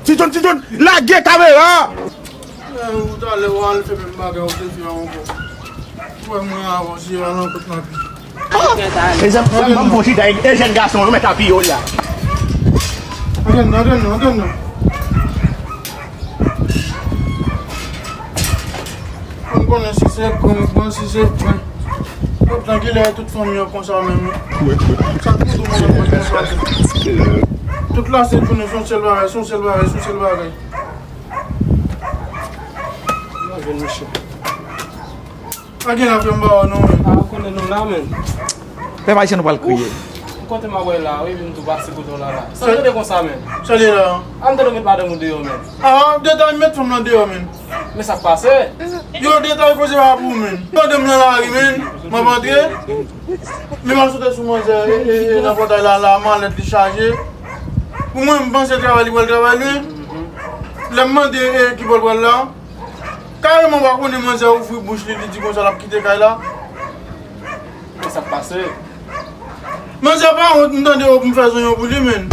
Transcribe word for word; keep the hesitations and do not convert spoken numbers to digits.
Ti John, Ti John, lage kamera! Eh, ou talè w al fè menm bagay ou te fè a ankò. Ou wè mwen avanse a nan kot mapi. Mezanmi, ban m fon chita e jèn gason yo mèt apiye w la. Antann non, antann non, antann non. Mwen konnen si se pran, mwen pran, si se pran. Yo pran kilè tout fanmi an konsa menm wi. Sa tout moun an konsa. Tout la se jounen se yon sèl bagay, se yon sèl bagay, se yon sèl bagay. Mwen jwenn mesye. Pa gen afè m ba w non men. A ou konnen nou la men. Pèp ayisyen nou pral kriye. Ou kote m ap wè la wi, vin tou pase kote w la la. Sa tande konsa men. Sa li la. An tande met madanm ou deyò men. A, detay met fanm nan deyò men. Men sa k pase? Yo detay koze pa pou men. Tande m nan lari men. M ap antre. Men m ap sote sou manzè e, e, e nan pòtay la la, malèt li chaje. Pou mwen m panse travay li pral travay li. Lè m mande e ki bò l pral la. Kareman w pa konnen manzè ouvri bouch li, li di konsa l ap kite kay la. Men sa k pase? Manzè pa wont, m tande yo pou m fè zonyon pou li men.